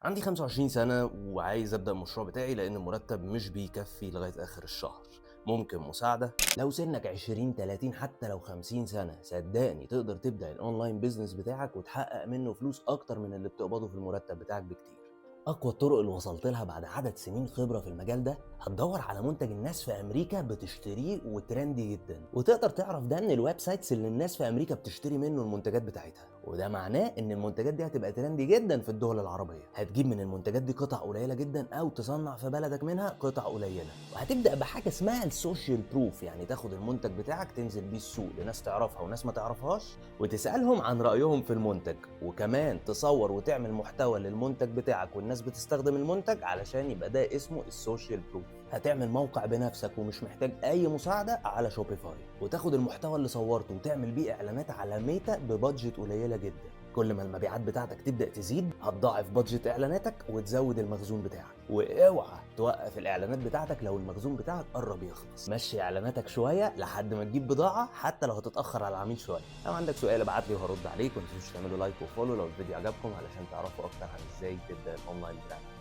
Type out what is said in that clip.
عندي 25 سنة وعايز أبدأ المشروع بتاعي لأن المرتب مش بيكفي لغاية آخر الشهر. ممكن مساعدة؟ لو سنك 20، 30، حتى لو 50 سنة، صدقني تقدر تبدأ ال online business بتاعك وتحقق منه فلوس أكتر من اللي بتقبضه في المرتب بتاعك بكتير. أقوى الطرق اللي وصلت لها بعد عدد سنين خبرة في المجال ده: هتدور على منتج الناس في أمريكا بتشتريه و trendy جدا، وتقدر تعرف ده من ال websites اللي الناس في أمريكا بتشتري منه المنتجات بتاعتها، وده معناه إن المنتجات دي هتبقى trendy جدا في الدول العربية. هتجيب من المنتجات دي قطع قليلة جدا أو تصنع في بلدك منها قطع قليلة، وهتبدأ بحاجة اسمها ال social proof، يعني تاخد المنتج بتاعك تنزل بيه السوق لناس تعرفها وناس ما تعرفهاش وتسألهم عن رأيهم في المنتج، وكمان تصور وتعمل محتوى للمنتج بتاعك والناس بتستخدم المنتج علشان يبقى ده اسمه ال social proof. هتعمل موقع بنفسك ومش محتاج اي مساعدة على Shopify، وتاخد المحتوى اللي صورته وتعمل بيه اعلانات على ميتا ب budget قليلة جدا. كل ما المبيعات بتاعتك تبدأ تزيد هتضاعف budget اعلاناتك وتزود المخزون بتاعك. واوعى توقف الاعلانات بتاعتك لو المخزون بتاعك قرب يخلص، مشي اعلاناتك شوية لحد ما تجيب بضاعة حتى لو هتتأخر على العميل شوية. لو عندك سؤال ابعت لي وهرد عليك، وما تنسوش تعملوا like و follow لو الفيديو عجبكم علشان تعرفوا اكتر عن ازاي تبدأ ال online brand.